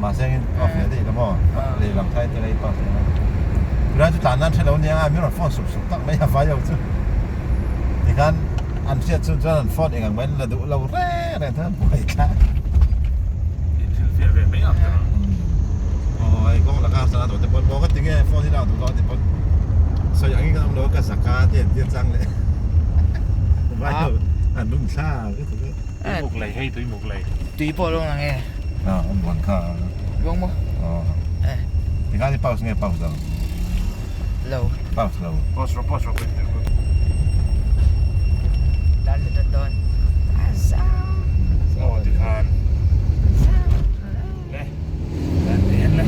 Mahse engin off leh daih lo maw? Lei lam kha entir a i pass leh a. Tunlai chu tlan nan hre lo nia min rawn phone sup sup tak mai a vai ho chu. Tikhan an hriat chhung chuan an phone eng ang mai an la duh lo reng reng thung an buai thlak. Inhrilhfiah ve mai ang tawh. Aw hei kawng laka sana tawh te pawn maw ka ti nge phone hi lak duh lo a ti pawn sawi angin kan awm lo a ka zak a ti an tir chang leh vai ho an lum thlak. Tuimuk lei hei tuimuk lei. Tui pawh a lo lang e. A an buan kha. Luang maw? Aw. Tikhan i pause nge pause lo? Lo. Pause lo. Pause rawh pause rawh Dan leh dan dawn. Aw tikhan. Le. Dan te en le.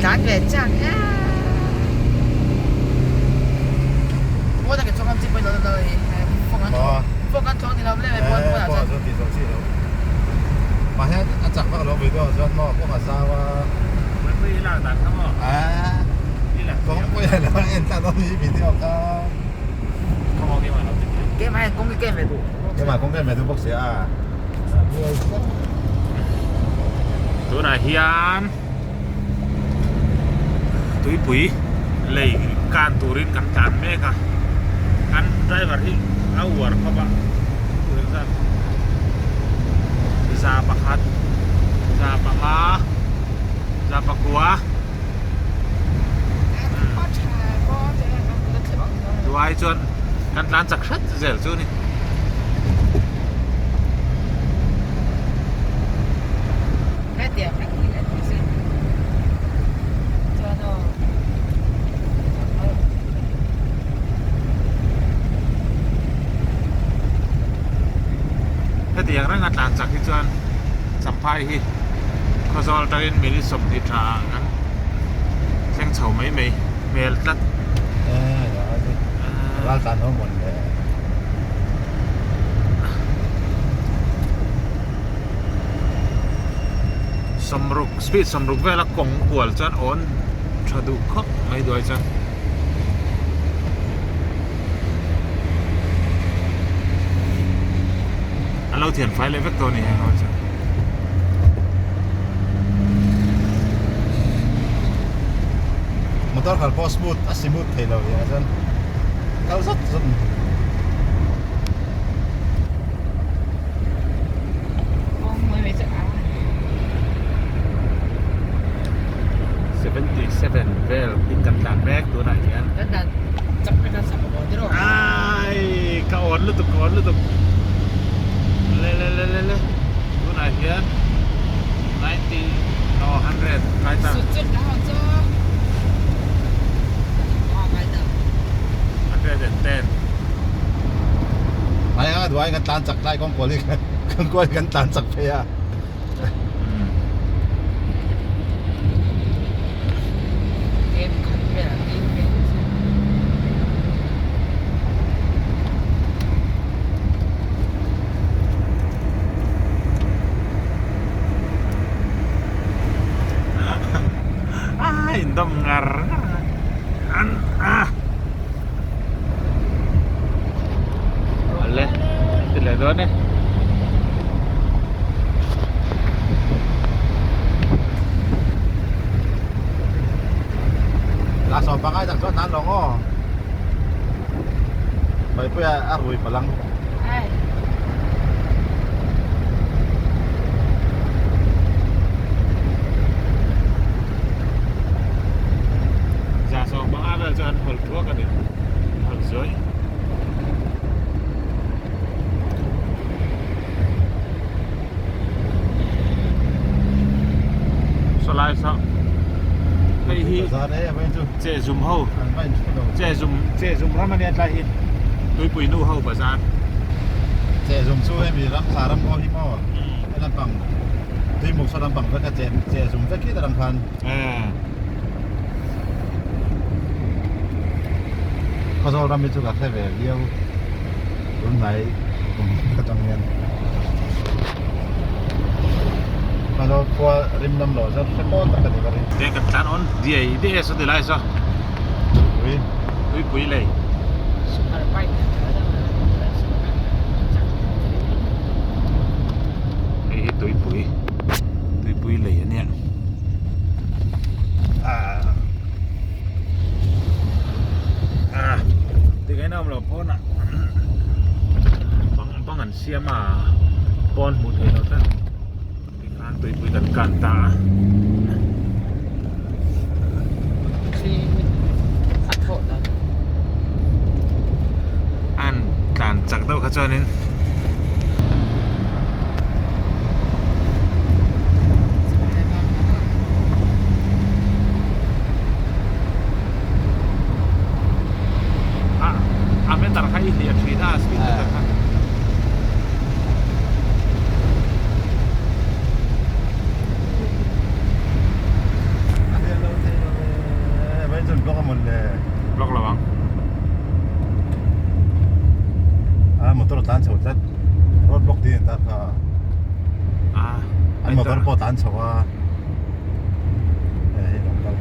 Tlan ve chak a. Maw tak chuan chi pawh lo lo hi. Phone an phone kan thawng ni lo le phone phone ah chuan ti zawh chi lo. Mahse a chak vak lo video chuan maw kawng a zau a. Pui i lak dan kha maw. A. Kawng pui a lo en tlat dawn hi video kha. Keimah kawng hi ken ve duh. Keimah kawng ken ve duh bawk si a. Tunah hian tuipui lei kan turin kan tlan mek a, kan driver hi a uar khawp a, za pakhat, za panga, za pakua Duai chuan kan tlan chak hret zel chu a ni. Hetiang reng a tlan chak hi chuan Champhai hi Khawzawl atangin minute 20 tha ah kan thleng chho mai mai hmel tlat. Ral tlan ho mawn le. Sawmruk speed sawmruk vela kawng kual chuan awn tha duh khawp mai duai chuan. An lo thian fai leh vek tawh a ni heng ho chu. Motor khalh pawh smooth a smooth thei lo nia chuan kal zat zat a ni. 77 vel in kan tlan mek tunah hian. Ai ka awn lutuk ka awn lutuk le le le le le tunah hian 90 no 100 kai ta 110 Ai a duai kan tlan chak lai kawng kual hi kan kual kan tlan chak phei a. A indawm ngar ngar an a le ti leh dawn e. La sawm pangai tak chuan nan lawng aw. Maipuia a rui palang. Za sawm panga vel chu an hawl thuak a ni. Hawl zuai. Sawlai saw hei hi che zum ho che zum che zum ram ania tlai hi tuipui nu ho bazar che zum chu hemi ram thla ram ho hi maw he lampang tuimuk saw lampang vek a che che zum vek hi ta ram khan Khawzawl ram hi chu ka hre ve viau tunhnai kum atang hian Khawzawl khua rim lam loh chuan hre pawl tak a ni ka ring. Te kan tlan awn diai diai saw ti lai saw Pui tuipui lei. Tuipui lei a nia. Ah. Ah. Tikhain a awm lo pawnah bang bang an siam a pawn hmuh theih loh tlat tikhan tuipui kan kan ta a. An tlan chak deuh kha chuanin. A a meter kha i hliah thin a speed meter kha. Block lo ang. A motor tlan chho tlat road block ding ta kha. A an motor pawh tlan chho a. Hei lo kal.